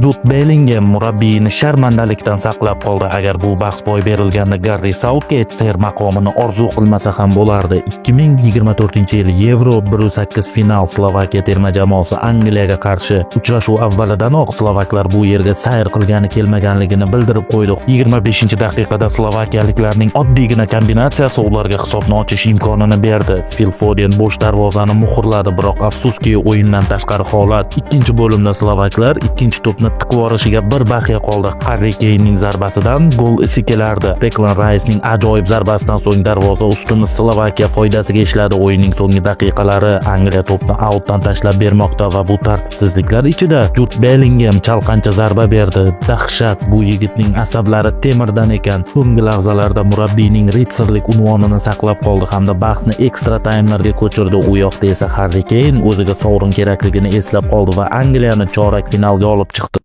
Jud Bellingem murabbiyini sharmandalikdan saqlab qoldi. Agar bu bahs boy berilganda, Garri Sautgeyt ser maqomini orzu qilmasa ham bo'lardi. 2024-yil Yevro 1/8 final, Slovakiya terma jamoasi Angliyaga qarshi. Uchrashuv avvalidanoq slovaklar bu yerga sayr qilgani kelmaganligini bildirib qo'ydi. 25-daqiqada slovakiyaliklarning oddiygina kombinatsiyasi ularga hisobni ochish imkonini berdi. Fil Foden bo'sh darvozani muhrladi, biroq afsuski, o'yindan tashqari holat. Ikkinchi bo'limda slovaklar ikkinchi to'pni tiqib yuborishiga bir baxya qoldi. Harri Keynning zarbasidan gol isi kelardi. Deklan Raysning ajoyib zarbasidan so'ng darvoza ustuni Slovakiya foydasiga ishladi. O'yinning so'nggi daqiqalari Angliya to'pni autdan tashlab bermoqda va bu tartibsizliklar ichida Jud Bellingem chalqancha zarba berdi. Dahshat, bu yigitning asablari temirdan ekan. So'nggi lahzalarda murabbiyning ritsarlik unvonini saqlab qoldi hamda bahsni ekstra taymlarga ko'chirdi. U yoqda esa Harri Keyn o'ziga sovrin kerakligini eslab qoldi va Angliyani chorak finalga olib chiqdi.